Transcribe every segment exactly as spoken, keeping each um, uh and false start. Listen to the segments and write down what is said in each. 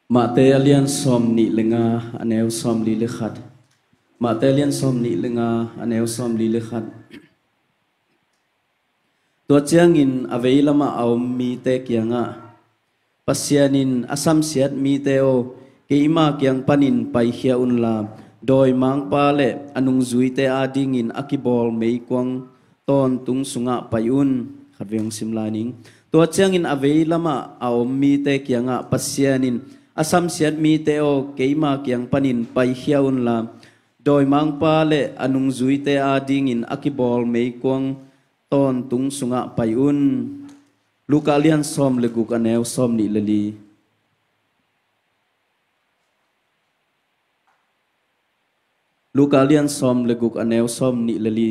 Mate a lian sawm nih le nga, a neu sawm li le khat. Mate a lian sawm nih le nga, a neu sawm li le khat. Tua ciangin a veilamah a om mite kiangah, Pasian in a samsiat mite aw, keima kiang panin paikhia unla, dawimangpa le a nungzuite adingin a kibawl meikuang tawntung sungah pai un. Khatvei hong sim lai ning. Tua ciangin a veilamah a om mite kiangah Pasian in, a samsiat mite aw, keima kiang panin paikhia unla, dawimangpa le a nungzuite adingin a kibawl meikuang tawntung sungah pai un. Luka lian sawm le guk, a neu sawm nih le li. Luka lian sawm le guk, a neu sawm nih le li.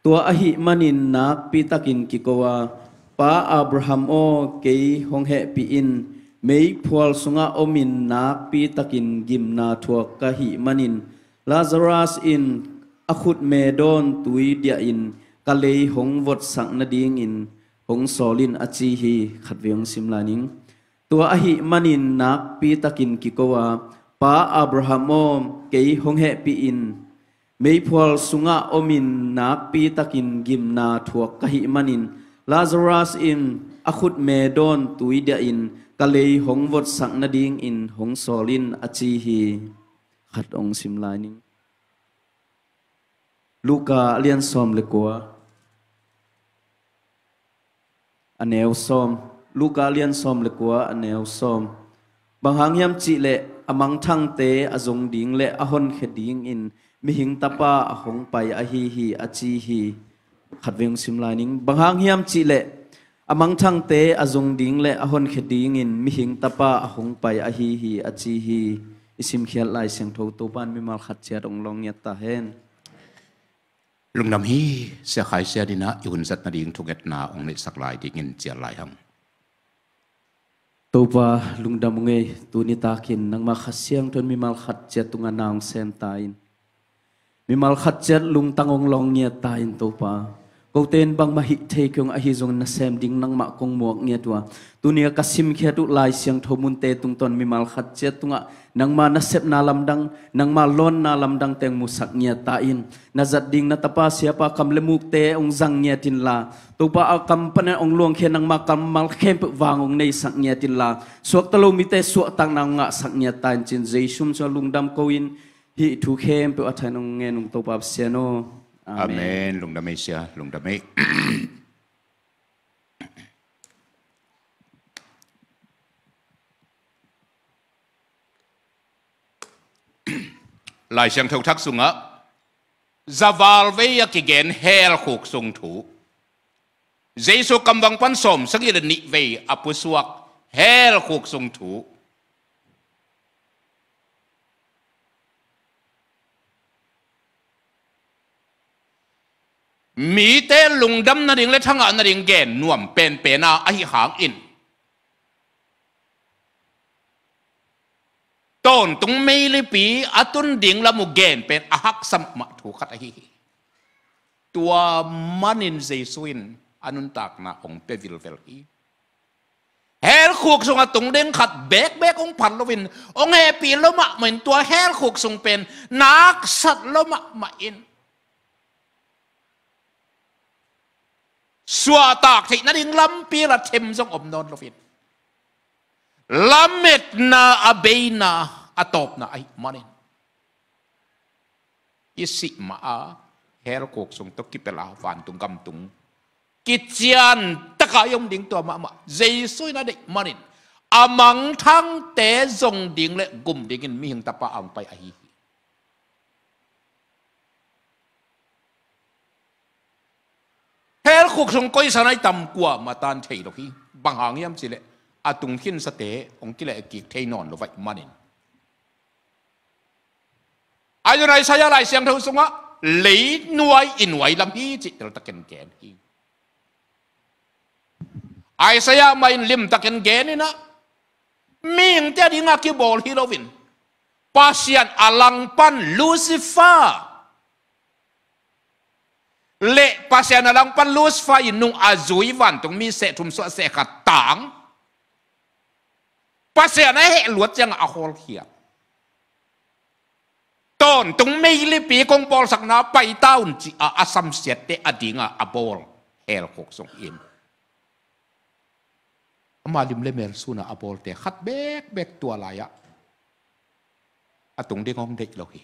Tua ahih manin nakpitakin kiko a, Pa Abraham aw, kei hong hehpih in, meiphual sungah omin nakpitakin gimna thuak ka hih manin, Lazarus in a khutme dawn tui diahin ka lei hong votsak nadingin hong sawl in, a ci hi. Khatvei hong sim lai ning. Tua ahih manin nakpitakin kiko a, Pa Abraham aw, kei hong hehpih in, meiphual sungah omin nakpitakin gimna thuak ka hih manin, Lazarus in a khutme dawn tui diahin ka lei hong votsak nadingin hong sawl in, a ci hi. Khat hong sim lai ning. Luka a lian sawm le kua, a neu sawm. Luka a lian sawm le kua, a neu sawm. Bang hang hiam cihleh a mangthangte a zong ding le a honkhia dingin mihing tapa a hong pai ahi hi, a ci hi. Khatvei hong sim lai ning. Bang hang hiam cihleh a mangthangte a zong ding le a honkhia dingin mihing tapa a hong pai ahi hi, a ci hi. I simkhiat Lai Siangtho Topa in mimal khat ciat hong lawngngiat ta hen. Lungdam hi. Sia Khai Sian in ah i hun zat nading thungetna hong neihsak lai dingin cial lai hang. Topa, lungdam ung ei, tuni takin nangmah Kha Siangtho in mimal khat ciat tungah na hong sem ta in. Mimal khat ciat lungtang hong lawngngiat ta in Topa. Kote in bangmah hih thei kei ung, ahi zongin nasem ding nangmah kong muak ngiat uh a, tuni a ka simkhiat uh Lai Siangtho munte tungtawn mimal khat ciat tungah nangma nasepna lamdang, nangma lawnna lamdangte hong musak ngiat ta in. Na zat ding na tapa siapa kam le mukte hong zang ngiat inla, Topa, a kam panin hong luangkhia nangma kammal khempeuh vang hong neisak ngiat inla, suakta lo mite suahtakna hong ngahsak ngiat ta in, ci-in Jesu min sungah lungdam ko in, hih thu khempeuh a thain hong ngen ung Topa Pasian aw. Amen. Amen. Lungdam ei sia, lungdam ei. Lai Siangtho Thak sungah zaval vei a kigen hell khuk sung thu, Jesu kamvang pan sawm sagih le nih vei a pusuak hell khuk sung thu, mite lungdam nading le thangah nading gen nuam penpen a, ahi hangin tawntung meilipi a tun ding lam uh gen pen a haksa mahmah thu khat ahi hi. Tua manin Jesu in a nuntakna hong pia vilvel hi. Hell khuk sungah tung ding khat bekbek hong phat loin, hong hehpih lo mahmah in, tua hell khuk sung pen naksat lo mahmah in, suahtak theih nading lampi la them zong om nawn loin, lametna a beina a tawpna ahih manin, i sih mah a hell khuk sung tawh kipelh a vantung gam tung kician taka i om ding tua mahmah Jesu in a deih manin, a mangthangte zong ding le gum dingin mihing tapa a hong pai ahi hi. Hell khuk sung koi san a i tam kuamah tan thei lo hi. Bang hang hiam cihleh a tung khinsate hong kilehkik thei nawn lo vaih manin, a zon Isaiah Lai Siangtho sungah leinuai i nuai lam hi cih teltakin gen hi. Isaiah mah in limtakin gen in ah, mihingte a dingah kibawl hi loin, Pasian a langpan Lucifer le Pasian a langpan Lucifer i nung a zui vantung mi seh thum suah seh khat tang, Pasian a heh luat ciangah a hawlkhia. Tawntung meilipi kong bawlsakna pai ta un ci-a a samsiatte a dinga a bawl hell khuk sung hi in. Ama lim le mel suna a bawlte khat bekbek tua lai-ah a tung ding hong deih lo hi.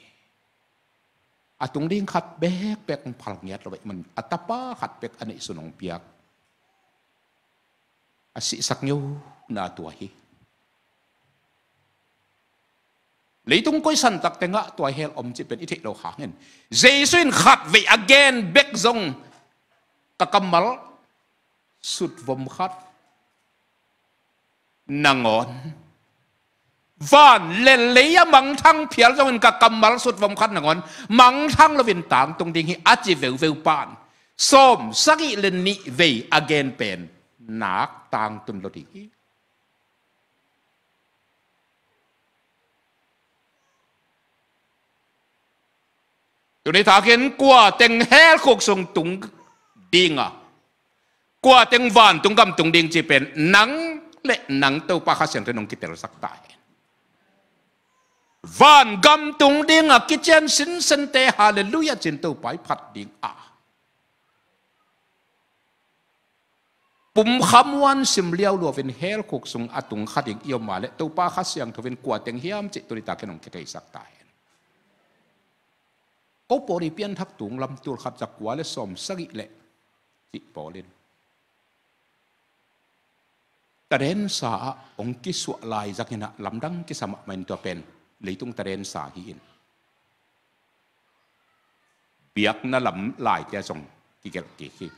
A tung ding khat bekbek hong phal ngiat lo ahih man a tapa khat bek a neihsun hong piak. A sihsak ngeuna tua hi. Leitung koi santak tengah tua hell om cih pen i theih lo hangin Jesu in khat vei a gen bek zong ka kammal sutvom khat nangawn, van le lei a mangthang phial zongin ka kammal sutvom khat nangawn mangthang loin tangtung ding hi a ci veuveu pan sawm sagih le nih vei a gen pen nak tangtun lo ding hi. Tuni takin kua teng hell khuk sung tung dinga, kua teng vantung gam tung ding cih pen nang le nang Topa Kha Siangtho in hong kitelsak ta hen. Van gam tung dinga kician sinsente halleluiah cin Topa i phat ding a, pumkhamuan sim liau luavin hell khuk sung a tung kha ding i om a leh Topa Kha Siangtho in kua teng hiam cih tuni takin hong kitheisak ta hen. Ko pawl i pianthak tung lam tul khat za kua le sawm sagih le cih pawl in tadensa ah hong kisuah lai zangin ah lamdang kisa mahmah in tua pen leitung tadensa hi in. Biakna lam laite ah zong kigelh kik hi.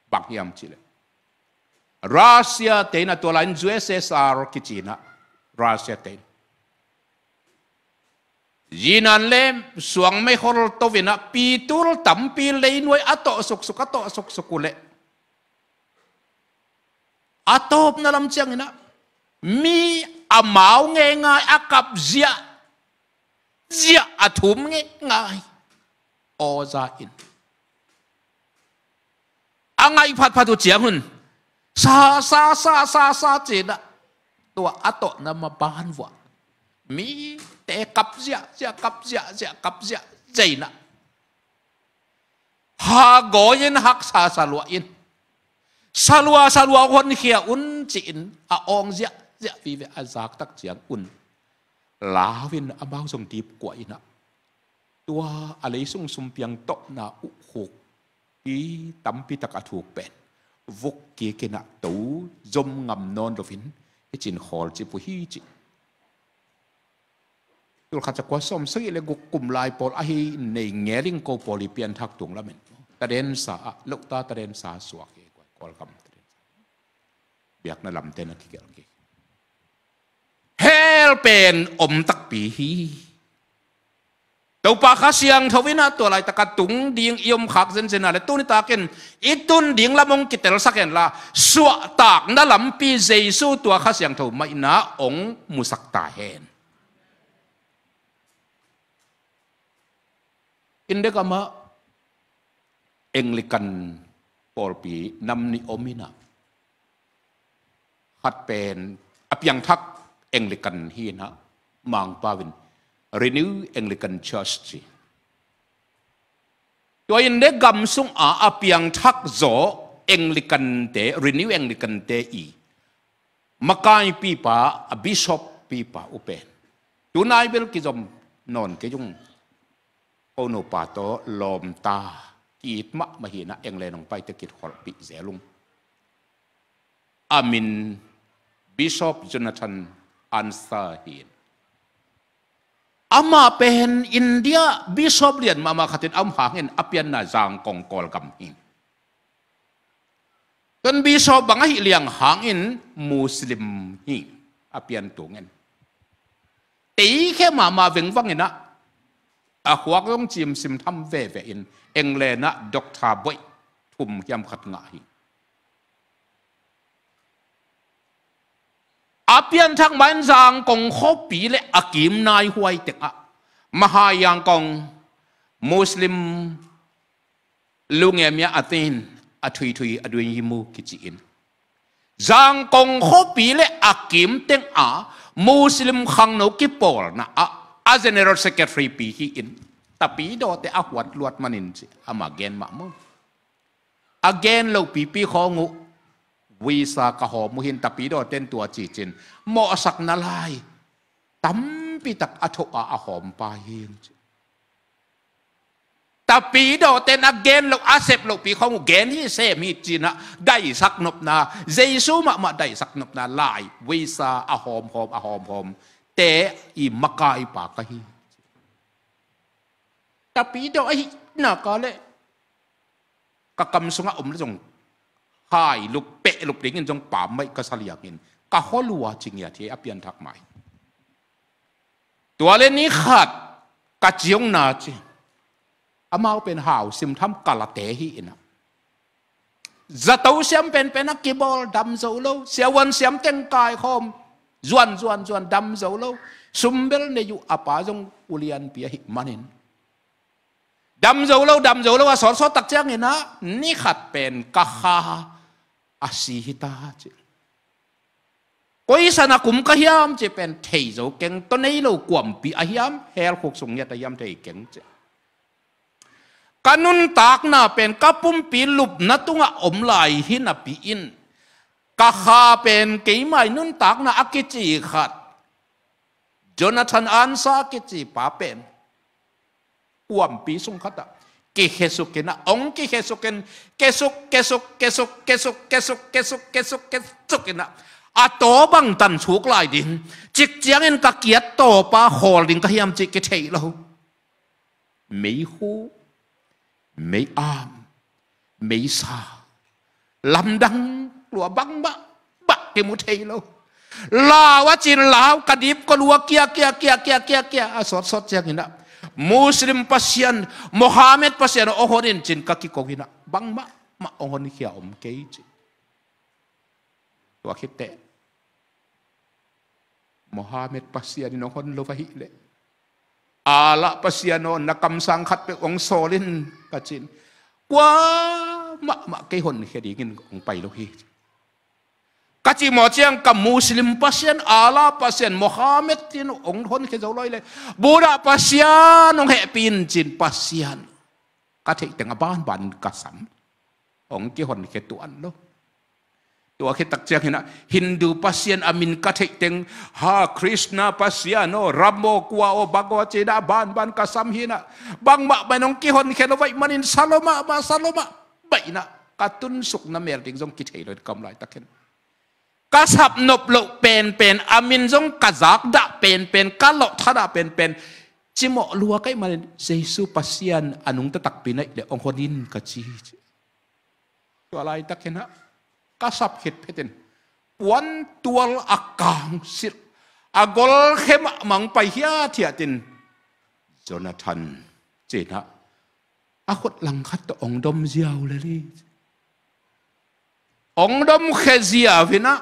Bang hiam cih leh Russia te in ah tua lai in U S S R kici in ah Russia te in zinan le suang meihol to in ah pitul tampi leinuai a tawh suksuk a tawh suksuk uh leh a tawpna lam ciangin ah mi amau ngeingai a kap ziahziah a thum ngeingai aw za in a ngaih phatphat uh ciang hun sa sa sa sa sa ci in ah tua a tawhna maban vuah mite kap ziahziah kap ziahziah kap ziahziah in ah hagawi in haksa sa lua in sa lua sa lua honkhia un ci-in a awng ziahziah vive a zaktak ciang un lau in amau zong dipkuah in ah tua a leisung sumpiang tawhna uh khuk pi tampi tak a thuk pen vuk kik in ah to zom ngam nawn loin hi cin khawl cip uh hi ci. Tul khat za kua sawm sagih le guk kum lai pawl ahi nei ngeling ko pawl i pianthak tung lamin tadensa ah lohta tadensa suak hi. Kawlgam tadensa biakna lamte na kigelh kik. Hell pen om takpi hi. Topa Kha Siangtho in ah tua laitaka tung ding i om khak zenzen a le tuni takin i tun ding lam hong kitelsak hen la suahtakna lampi Jesu tua Kha Siangtho mah in ah hong musak ta hen. India gamah Anglican pawlpi nam nih om in ah khat pen a piangthak Anglican hi in ah Mangpau in Renew Anglican Church ci. Tua India gam sungah a piangthak zaw Anglican te Renew Anglican te i makaipipa a bishop pipa uh pen tunai bel kizom nawn kei ung. Ko nupa tawh lawmta ki-it mahmah hi in ah England hong paite kikholhpih zel ung. A min Bishop Jonathan Ansa hi in amah pen India bishop lian mahmah khatin a om hangin a pianna Zangkong Kawlgam hi. Tua bishop bang ahih liang hangin Muslim hi a pian tungin. Teikhe mahmah vengvang in ah a khuak zong cimsim tham veve in England ah doctor boih thum hiam khat ngah hi. A pianthak mah in Zangkong khuapi le a kim nai huai tengah Mahayangkong Muslim lungemia a tin a thuithui a duin yimu kici in Zangkong khuapi le a kim teng a Muslim khangno kipawlna ah a general secretary pi hi-in, Tapidawte a huat luat manin ci ama gen mahmah. A gen loh pipi khawng uh visa ka hawm uh hi-in, Tapidawte'n tua cicin mawhsakna lai tampitak a thoh a a hawm pa hi, ci. Tapidawte'n a gen loh, a sep loh pi khawng uh gen hi sem hi ci-in ah, daisak nopna, Jesu mahmah daisak nopna lai visa a hawmhawm, a hawmhawm te i makaipa ka hi. Tapidaw ahih nak leh ka kam sungah om le zong, hai lup peh lup dingin zong pammaih ka sa liangin ka hua lua ci ngiat hi, a pianthak mai. Tua le ni khat ka ciongna ci, amau pen hau simtham kalate hi-in ah, zato siam penpen a kibawl dam zo lo, siavuan siam teng kaikhawm, zuan zuan zuan, dam zo lo. Sumbel nei uh, a pa zong ulianpi ahih manin dam zo lo, dam zo lo a sawtsawt tak ciangin ah, ni khat pen ka kha a si hi ta, ci. Koi san a kum ka hiam cih pen thei zo keng, tawh nei lo, kuampi a hiam, hell khuk sung ngiat a hiam thei keng, ci. Ka nuntakna pen ka pumpi lupna tungah om lai hi napi-in, ka kha pen keimai nuntakna a kici khat, Jonathan Ansa kici pa pen kuampi sung khatah kikhesuk in ah, ong kikhesuk in, kesuk, kesuk, kesuk in ah, a taw bang tan suk lai ding, cik ciangin ka kiat tawpa khawl ding ka hiam cih kitheih lo. Meihu, mei-am, meisa, lamdang lua bangmah, bah kimu thei lo. Lau a cin lau, ka dip ka lua kia, kia, kia, kia, kia, kia a sawtsawt ciangin ah, Muslim pasian, Mohammed pasian aw, hong hon in cin ka kiko in ah, bangmah mah hong honkhia om kei ci. Tua khit teh Mohammed pasian in hong hon lo ahih leh, Allah pasian aw, na kamsang khat peuh hong sawl in ka cin, kuamah mah kei honkhia dingin hong pai lo hi. Ka cih mawh ciang ka Muslim pasian, Allah pasian, Mohammed in hong honkhia zo lo ahih leh, Buddha pasian hong hehpih in cin, pasian ka theih teng a banban ka sam, hong kihonkhia tuan lo. Tua khit tak ciangin ah, Hindu pasian a min ka theih teng, ha, Krishna pasian aw, Ram aw, kua aw, bang aw ci-in ah, a banban ka sam hi-in ah, bangmah mah in hong kihonkhia lo ahih manin sa lua mahmah, sa lua mahmah in ah, ka tunsukna mel ding zong kithei lo in, ka om laitak khin ka sapnop loh penpen, a min zong ka zakdah penpen, ka lawhthadah penpen, cimawh lua ka hih manin, Jesu Pasian a nungta takpi na hih leh hong hon in ka ci hi, ci. Tua laitak khin ah ka sap khit phetin puantual a kang silh, a gol khemah mah hong pai hiathiat in, Jonathan, ci-in ah, a khut langkhat tawh hong dom ziau lel hi. Hong dom khia ziau in ah,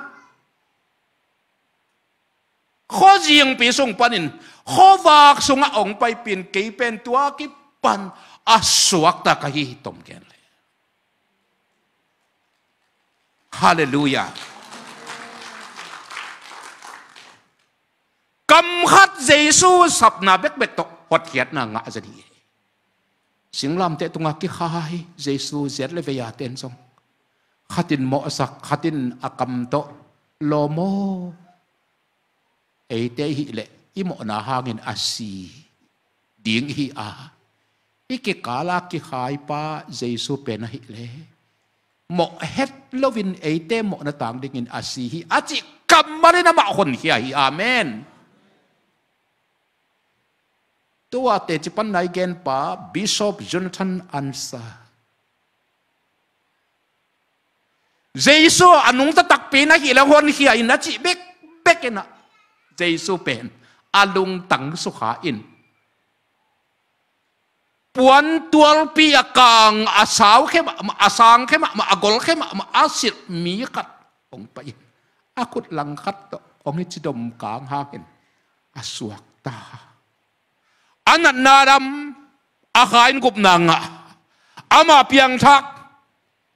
khuazingpi sung panin khuavak sungah hong paipih in, kei pen tua kipan a suakta ka hi hi, tom gen leh. Halleluiah. Kam khat Jesu sapna bekbek tawh hotkhiatna ngah zen hi. Singlamteh tungah kikhai Jesu ziat le vei-a ten zong, khatin mawhsak, khatin a kam tawh lawm aw. Eite i hih leh i mawhna hangin a si ding i hi a, i kikala kikhaipa Jesu pen ahih leh mawh het loin eite mawhna tang dingin a si hi, a cih kammalin amah honkhia hi. Amen. Tua teci panna i genpa Bishop Jonathan Ansa, Jesu a nungta takpi na hih leh hong honkhia in a cih bekbek in ah, Jesu pen a lungtang sukha in, puantualpi a kang, a sau khemah mah, a sang khemah mah, a gol khemah mah a silh mi khat hong pai in, a khut langkhat tawh hong hi ci, dom kang hangin a suakta. A natna dam, a kha in gupna ngah, ama piangthak,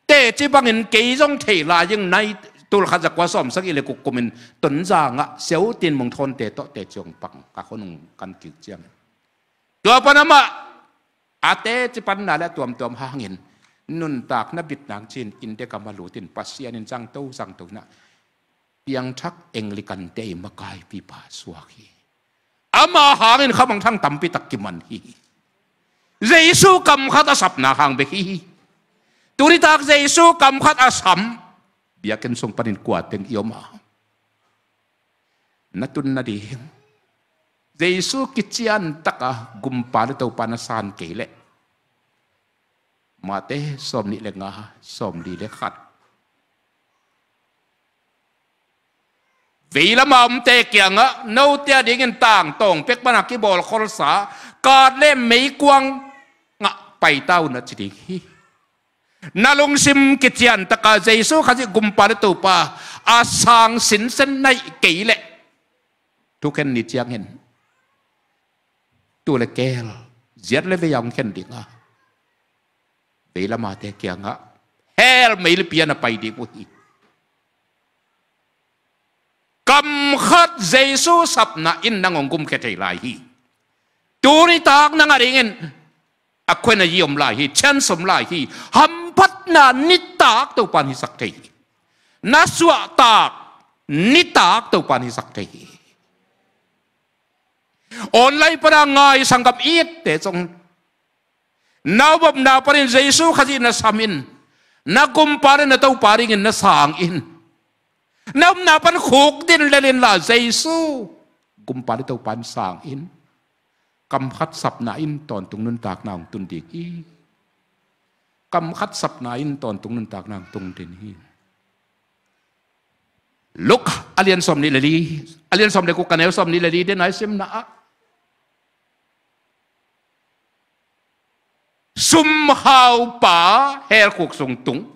teci bangin kei zong thei lai ing, nai Tulkhat zakua sawmsagih le kuk kumin Tonzang ah Siau Tin Mung Thawnte tawh teci hong pang, ka khonung kan kik ciang. Tua pan amah a teci panna le a tuamtuam hangin nuntakna bit nang ci-in India gam a lut in Pasian in zangto zangto in ah piangthak Anglican-te i makaipipa suak hi. Ama hangin khamangthang tampi tak kiman hi. Jesu kam khat a sapna hang bek hi. Tunitak Jesu kam khat a sam biakinn sung panin kua teng i om a, na tun nading Jesu kician taka Gumpa le Topa na san kei leh, Mate sawmnih le nga, sawmli le khat. Veilam a omte kiangah note a dingin tangtawng pek pana kibawl kholsa kat le meikuang ngah paita un a ci ding hi. Na lungsim kician taka Jesu Khazih Gumpa le Topa a sang sinsen naih kei leh, thukhen ni ciangin tu le keel, ziat le vei a hong khen ding a, veilamate kiangah hell meilipi a na pai ding uh hi. Kam khat Jesu sapna in nang hong gumkhia thei lai hi. Tunitak nang a dingin a khuena yi om lai hi, chance om lai hi. Hamphatna nitak Topa in hisak thei hi. Na suahtak nitak Topa in hisak thei hi. Online pana ngai sanggam itte zong na omna panin Jesu Khazih na sam in, na Gumpa le na Topa dingin na sang in. Na omna pan khukdin lel inla Jesu Gumpa le Topa in sang in. Kam khat sapna in tawntung nuntakna hong tun ding hi. Kam khat sapna in tawntung nuntakna hong tun ding hi. Luka a lian sawmnih le li, a lian sawm le kuk, a neu sawmnih le li, den a i simna ah sumhaupa hell khuk sung tung.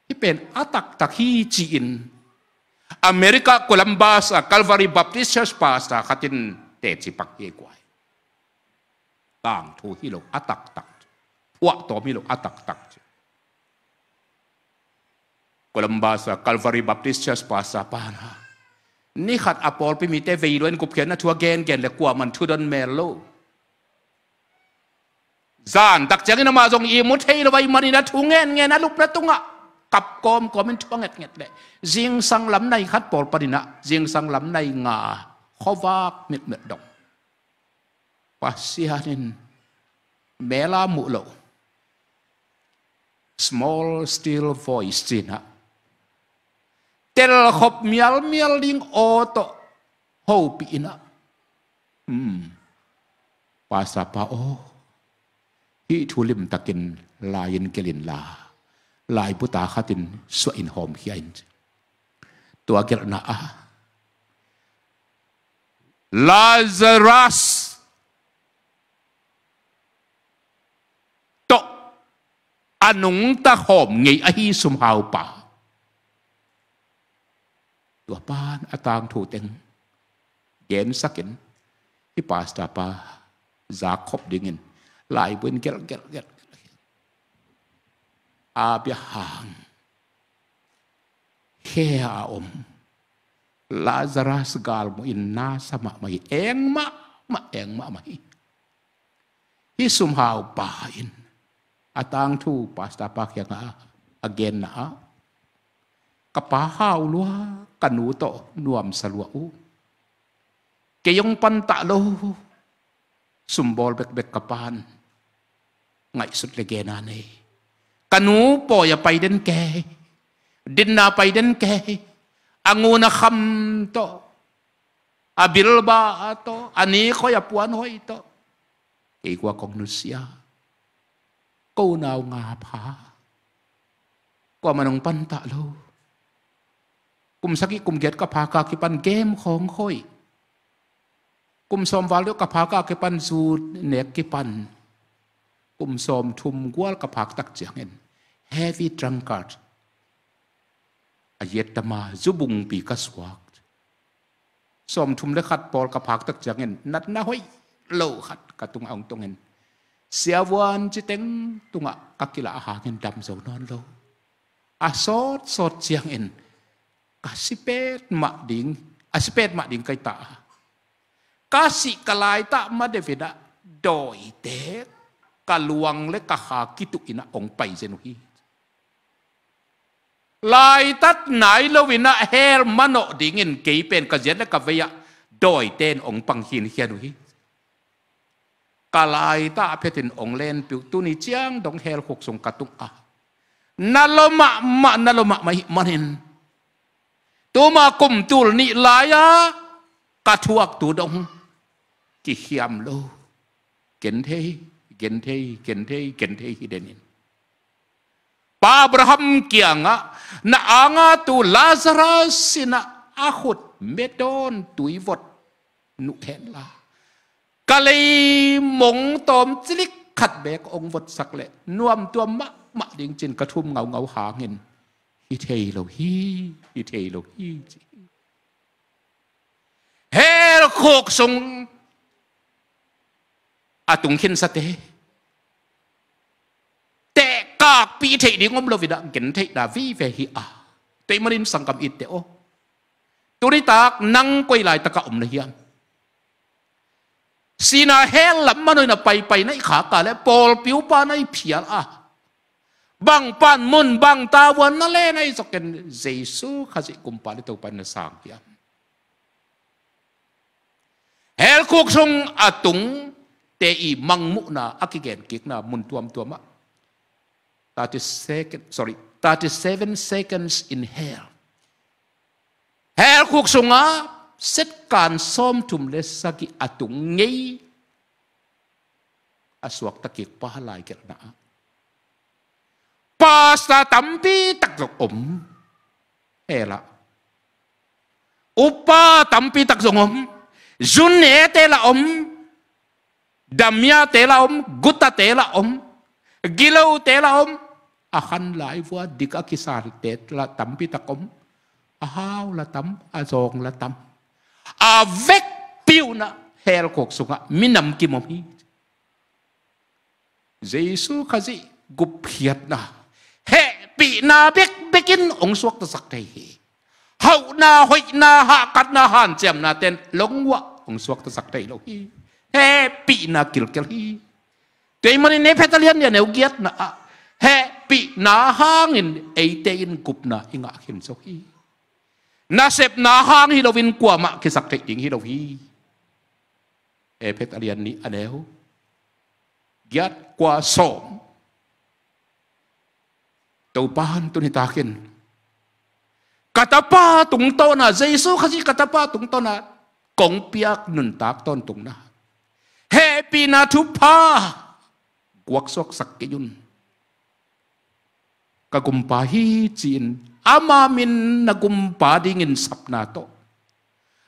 Hih pen a taktak hi ci-in America Columbus a Calvary Baptist Church pastor khat in teci pak hi. Kua hi? Tangthu hi lo, a taktak. Phuahtawm hi lo, a taktak. Columbus a Calvary Baptist Church pastor pa na, ni khat a pawlpi mite vei lua in gupkhiatna thu a gengen le kuaman thudon mel lo. Zan tak ciangin amah zong ihmu thei lo a, ih manin a thu ngenngen a lupna tungah kap kawmkawm in thu a ngetnget leh zingsang lam nai khat pawl panin ah zingsang lam nai nga khuavak mitmet dong. Pasian in mel a muh loh small still voice ci-in ah telkhop mialmial ding aw tawh hopih in ah, um, pastor pa aw, hih thu limtakin lai-in gelh inla, laibu ta khatin suah in hawmkhia in. Tua gelhna ah Lazarus tawh a nungta hawm ngei ahi sumhaupa. Tua pan a tangthu teng gensakin hih pastor pa zak khop dingin laibu in gelh, gelh, gelh, gelh. Abraham khe a om Lazarus galmuh in nasa mahmah hi, eng mahmah, eng mahmah hi. Hih sumhaupa in a tangthu pastor pa kiangah a genna ah, ka pa hau lua, ka nu tawh nuamsa lua uh. Kei hong pantah lo, sumbawl bekbek ka pa'n ngaihsut le genna nei. Ka nu pawi a pai den kei, dinna pai den kei, a ngun a kham tawh, a bilbah tawh, a nikhoi a puanhoih tawh kei kua kong nusia. Ko nau nga pha, kuamah nong pantah lo. Kum sagih kum giat ka phak a kipan game khawng khoih. Kum sawm val deuh ka phak a kipan zu nek kipan. Kum sawmthum gual ka phak tak ciangin heavy drunkard, a yiat tama zu bungpi ka suak. Sawmthum le khat pawl ka phak tak ciangin natna hoih lo khat ka tungah hong tungin, siavuan citeng tungah ka kilah a hangin dam zo nawn lo. A sawtsawt ciangin ka si petmah ding, a si petmah ding ka hi ta a, ka sih ka laitak ma David ah dawite ka luang le ka kha kituh in ah hong pai zen uh hi. Laitat nai lo in ah hell manawh dingin kei pen ka ziat le ka vei ah dawite in hong pang khinkhian uh hi. Ka laitak a phetin hong lenpih uh, tuni ciang dong hell khuk sung ka tung a, na lua mahmah, na lua mahmah ahih manin tuma kum tul nih lai-a ka thuak tu dong kikhiam lo. Genthei, genthei, genthei, genthei hi den in. Pa Abraham kiangah na anga tu Lazarus in ah a khut medawn tui vot nuh henla, ka leimong tawm cilik khat beek hong votsak leh nuamtuam mahmah ding ci-in ka thum ngaungau hangin hi thei lo hi, hi thei lo hi ci hi. Hell khuk sung a tung khinsate tehkakpih theih ding om lo in ah gentheihna vive hi a, tua ahih manin sanggam itte aw, tuni tak nang koi laitak ah om na hiam? Sihna hell lam manawh in ah paipai na hih khak a leh pawlpi upa na hih phial a, bang panmun, bang tavuan na len a, hi zong ken Jesu Khazih Gumpa le Topa in na sang hiam? Hell khuk sung a tungte i mangmuhna a kigenkikna mun tuamtuam ah, thirty second, sorry, thirty seven seconds in hell. Hell khuk sungah second sawmthum le sagih a tung ngei a suakta kik pa lai gelhna ah, pastor tampi tak zong om. Hell ah upa tampi tak zong om. Zu nete lah om, damiate lah om, gutate lah om, gilote lah om. A khan lai vua dik a kisante lah tampi tak om. A hau lah tam, a zawng lah tam. A vekpi un ah hell khuk sungah minam kim om hi. Jesu Khazih gupkhiatna, hehpihna bekbek in hong suaktasak thei hi. Hauhna, hoihna, hahkatna, hanciamna ten lungua hong suaktasak thei lo hi. Hehpihna kilkel hi. Tua ahih manin Efesa lian nih a neu giatna ah, hehpihna hangin eite in gupna i ngah khin zo hi. Nasepna hang hi loin kuamah kisak theih ding hi lo hi. Efesa lian nih a neu giat, kua, sawm. Topan tuni takin ka tapa tungtawna, Jesu Khazih ka tapa tungtawna kong piak nuntak tawntungna, hehpihna thupha guaksuaksak kei un. Ka Gumpa hi ci-in ama min na gumpa dingin sapna tawh,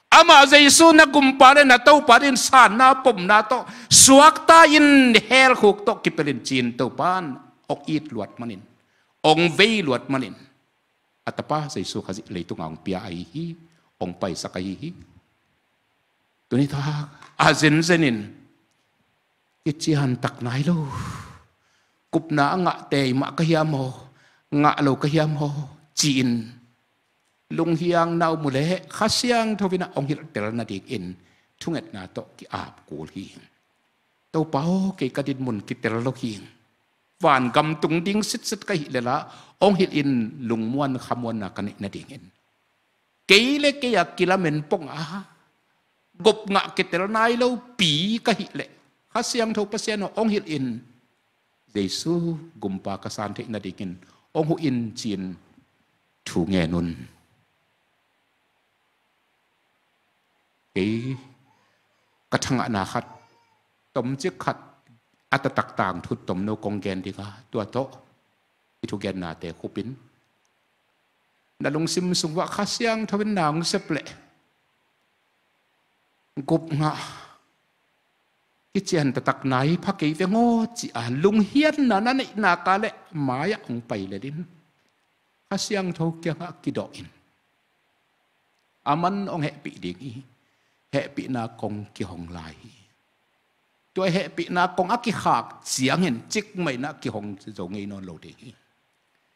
ama Jesu na Gumpa le na Topa dingin sanna pomna tawh suakta in, hell khuk tawh kipelh in ci-in Topan hong it luat manin, hong vei luat manin, a tapa Jesu Khazih leitungah hong pia ahi hi. Hong paisak ahi hi. Tuni tak a zenzenin kiciantak nai lo, gupna a ngah tei mah ka hiam aw, ngah lo ka hiam aw ci-in lunghiang na om uh leh Kha Siangtho in ah hong hilhtel nadingin thungetna tawh ki-ap kul hi. Topa aw, kei ka dinmun kitel lo hi. Vangam tung ding sitset ka hih leh lah hong hilh in, lungmuan khamuanna ka neih nadingin. Kei le kei a kilamen pong a, gupna ngah kitel nai lopi ka hih leh Kha Siangtho Pasian aw, hong hilh in, Jesu Gumpa ka san theih nadingin hong huh in ci-in thu ngen un. Kei ka thangahna khat, tomcik khat, a taktak tangthu tomno kong gen ding a, tua tawh i thugennate khupin, na lungsim sung uah Kha Siangtho in na hong sep leh gupna ngah kician taktak nai pha kei veng aw ci-a lunghiatna na neih nak leh mai-ah hong pai lel in, Kha Siangtho kiangah kidawh in. Aman hong hehpih ding hi. Hehpihna kong kihong lai hi. Tua hehpihna kong a kikhak ciangin cikmah in ah kihong zo ngei nawn lo ding hi.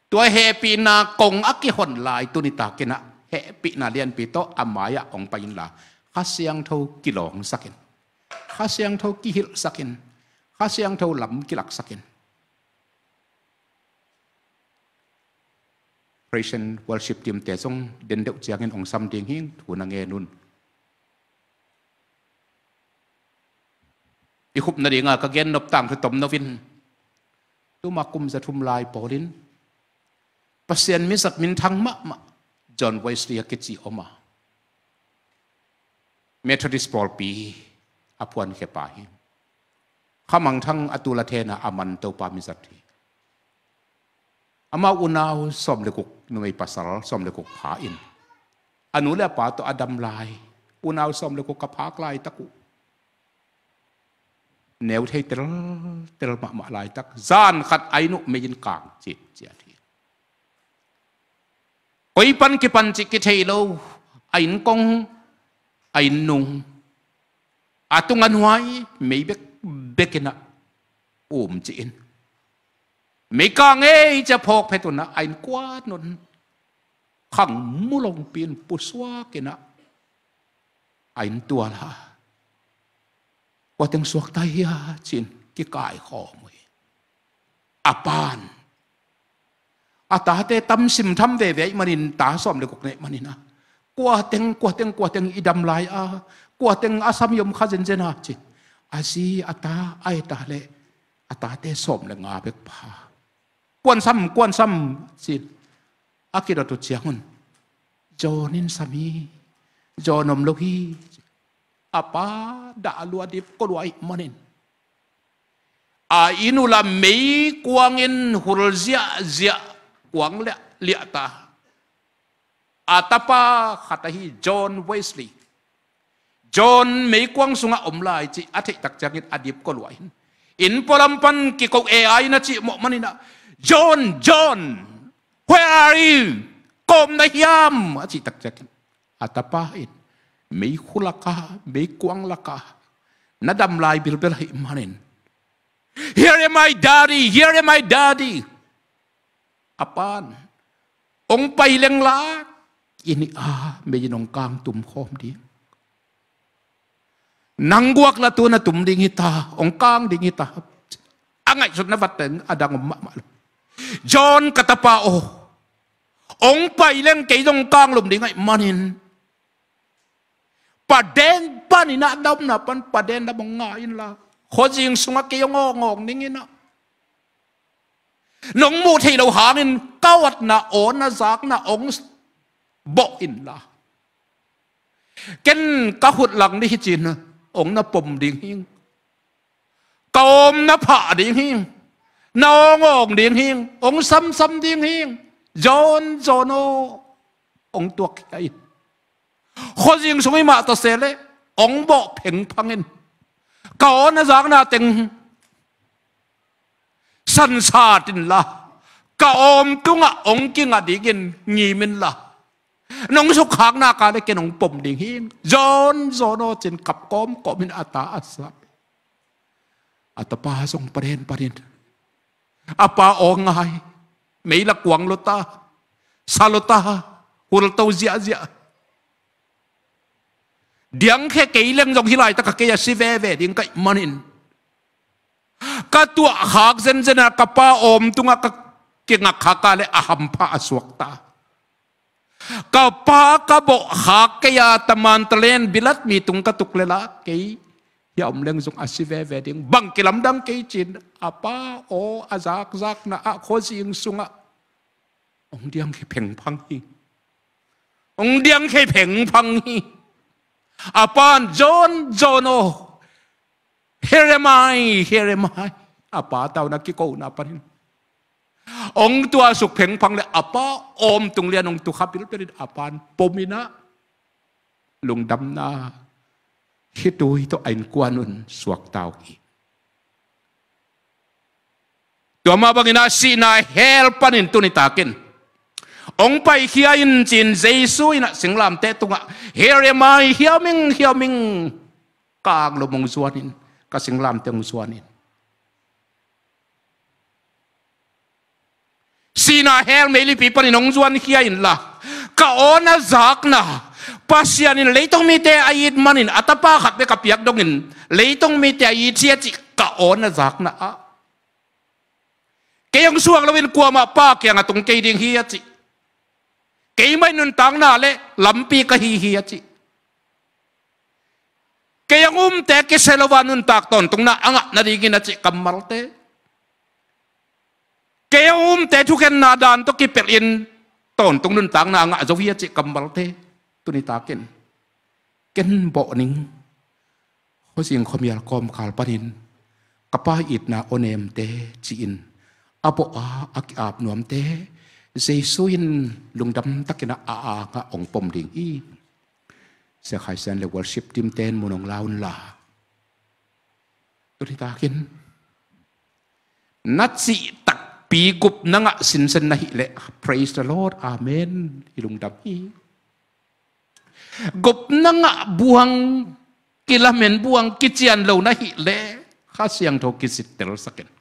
Tua hehpihna kong a kihon lai tuni takin ah hehpihna lianpi tawh a mai-ah hong pai inla, Kha Siangtho kilawngsakin, Kha Siangtho kihilhsakin, Kha Siangtho lam kilaksakin. Praise and worship team te zong den deuh ciangin hong sam ding hing, thu na ngen un. I khupna dinga ka gen nop tangthu tomno in, tuma kum za thum lai pawlin Pasian mizat minthang mahmah John Wesley a kici om a, Methodist pawlpi a phuankhia pa hi. Kha mangthang a tul a thena a man Topa mizat hi. Amau unau sawm le guk, numei pasal sawm le guk pha in, a nu le a pa tawh a dam lai, unau sawm le guk a phak laitak uh, neu thei teltel mahmah laitak, zan khat a inn uh mei in kang citciat hi. Koi pan kipan cih kithei lo, a inn kong, a inn nung, a tung a nuai mei bekbek in ah um ci-in, mei kang ei ci-a phawk phet un ah a inn kuat un, khang mulongpi in pusuak in ah a inn tual a, kua teng suakta hia ci-in kikaikhawm uh hi. A pan, a tate tam sim tham veve ahih manin, ta sawm le guk neih manin ah, kua teng, kua teng, kua teng i dam lai a, kua teng a sam i om kha zenzen a ci-in, a zi, a ta, a eta le a tate sawm le nga bek pha. Kuan sam, kuan sam ci-in a kidot uh ciangun, John in sam hi, John om lo hi. A pa dah lua, dip ko lua ahih manin, a inn uh la meikuang in hul ziahziah, kuang liahliah ta. A tapa khat ahi John Wesley, John meikuang sungah om lai cih a theih tak ciangin a dip ko lua in, inn pualam pan kiko ei in a cih mawh manin ah, "John, John, where are you? Koi om na hiam?" a cih tak ciangin, a tapa in, "Meikhu lakah, meikuang lakah na dam lai bilbel ahih manin, here am I, Daddy, here am I, Daddy." A pan, "Hong pai leng la, inn ah mei in hong kang tum khawm ding. Nang guak la tu na tum ding hi ta, hong kang ding hi ta." A ngaihsutna vat teng a dang om mahmah lo. "John, ka tapa aw, hong pai leng kei zong kang lum ding ahih manin, paden pan, inn ah na omna pan paden lam hong nga inla, khuazing sungah kei hong awngawng ning in ah, nong muh theih loh hangin ka awtna, awna zakna hong bawh inla, ken ka khut lang ni hi ci-in hong na pom ding hing. Ka awm na phah ding hing, na awngawng ding hing, hong samsam ding hing. John, John aw, hong tuak khia in. Khuazing sung i mah ta se leh hong bawh phengphang in. Ka awna zakna teng sansat inla, ka awm tungah hong kinga dingin ngim inla, nong sukkhakna ka leh ken hong pom ding hing. John, John aw," ci-in kap kawmkawm in a ta a sap. A tapa zong paden panin, a pa aw ngai, mei la kuang lo ta, sa lo ta, hul to ziahziah. Diangkhia kei leng zong hih laitak a kei a si veve ding ka hih manin, ka tuahkhak zenzen a ka pa awm tungah ka kingakkhak a leh a hampha a suakta. Ka pa ka bawhkhak kei a, taman talen bilat mi tung ka tuk leh la, kei hia om leng zong a si veve ding, bang kilamdang kei ci-in, a pa aw a zakzakna ah khuazing sungah hong diangkhia phengphang hi. Hong diangkhia phengphang hi. A pan, "John, John aw, here am I, here am I." A pa tauna kikona panin hong tuahsuk phengphang leh a pa awm tung lian hong tukha bilbel in a pan pom in ah, lungdamna khitui tawh a innkuan un suakta uh hi. Tua mah bangin ah sihna hell panin tuni takin hong paikhia in ci-in Jesu in ah singlamteh tungah, "Here am I, hiam ing, hiam ing, ka anglum hong zuan in, ka singlamteh hong zuan in." Sihna hell meilipi panin hong zuankhia inla, ka awn a zakna, Pasian in leitung mite a it manin a tapa khat bek a piak dongin leitung mite a it hi a cih ka awn a zakna ah, kei hong suak loin kuamah Pa kiangah tung kei ding hi a cih, keimah in nuntakna le lampi ka hi hi a cih, kei hong umte kisia lo a nuntak tawntungna a ngah nadingin a cih kammalte, kei hong umte thukhenna dan tawh kipelhin tawntung nuntakna a ngah zo hi a cih kammalte, tuni takin ken bawh ning, khuazing khuamial kawmkal panin ka Pa itna awnemte ci-in a bawh a a ki-ap nuamte Jesu in lungdam takin a angah hong pom ding hi. Sia Khai Sian le worship team ten mun hong la unla, tuni takin na cih takpi gupna ngah sinsen na hih leh, praise the Lord, amen, i lungdam hi. Gupna ngah buang, kilamen buang kician lo na hih leh Kha Siangtho kisittel sakin,